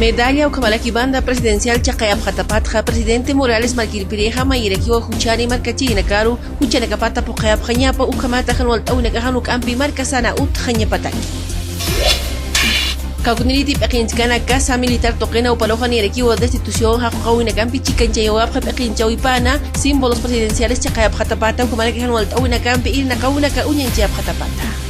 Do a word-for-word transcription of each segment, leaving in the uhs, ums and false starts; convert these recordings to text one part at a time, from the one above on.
Medalla ukhamaraki banda presidencial chaqayapxatapatxa, presidente Morales Marquilpirixa mayirakiwa juchani markachirinakaru juchanakapata phuqayapxañapa, ukhamata jan walt'awinakaxa juk'ampi markasana utjañapataki. Kawkniriti p'iqinchkana casa militar tuqina uparuxa niyarakiwa destitución jaq'uqawinakampi chikanchayawapxa p'iqinchawipana, símbolos presidenciales chaqayapxatapata, ukhamaraki jan walt'awinakampi irnaqawinaka uñanchayapxatapata.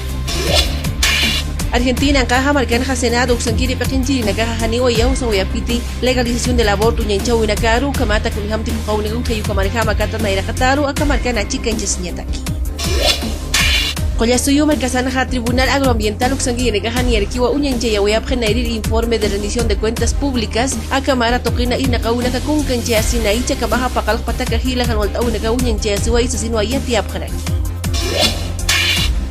Argentinanqaxa markanxa Senado uksankiri p'iqinchirinakaxa janiwa yawsawayapkiti legalización del aborto uñanchawinakaru, ukhamata kunjamti phuqawinaka utjay ukhamarjama kata nayraqataru aka markana chikanchasiñataki. Qullasuyu markasanxa Tribunal Agroambiental uksankirinakaxa niyarakiwa uñanchayawayapxi nayrir informe de rendición de cuentas públicas, aka mara tuqina irnaqawinaka kunkanchayasina jichhakamaxa paqallqpataka jila jan walt'awinaka uñanchayasiwa sasinwa yatiyapxaraki.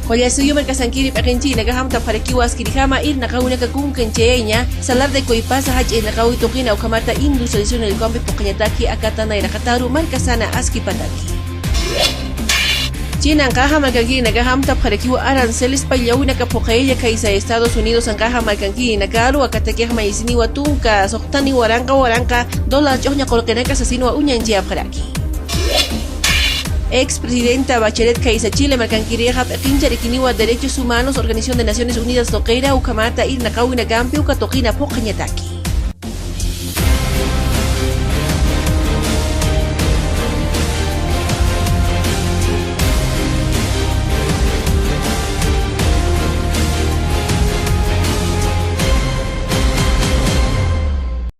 Qullasuyu markasankiri p'iqinchirinakaxa amtapxarakiwa askirjama irnaqawinaka kunkanchayaña, salar de Coipasa jach'a irnaqawi tuqina ukhamata industrialización del campo phuqañataki akata nayraqataru markasana askipataki. Chinanqaxa markankirinakaxa amtapxarakiwa aranceles pallawinaka phuqayalla khaysa Estados Unidos anqaxa markankirinakaru, akatakix mayisiniwa tunka suxtani waranqa waranqa dólar ch'uxña qullqinaka sasinwa uñanchayapxaraki. Ex presidenta Bachelet khaysa Chile markankirixa p'iqincharakiniwa derechos humanos, Organización de Naciones Unidas tuqira, ukhamata irnaqawinakampi uka tuqina phuqañataki.